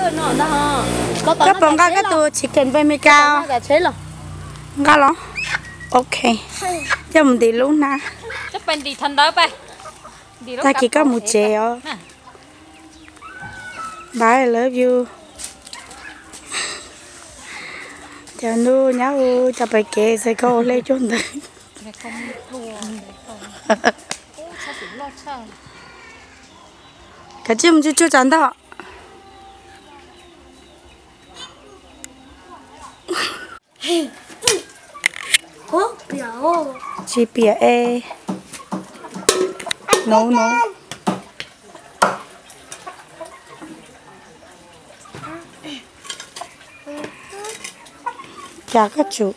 Koj puas nqa koj tus chicken pem Meskas? Nqa los. Ok. Coj mus ntim lub hnab. Tag kis koj mus tsev os. Bye, I love you. Cov ntuj nyab hu cov pem kev xwb koj ua lej cuag ntawd. Kav tsij mus tsuj tsuj tsam ntog. Tsis piam es. Nuv nuv. Cas koj tsum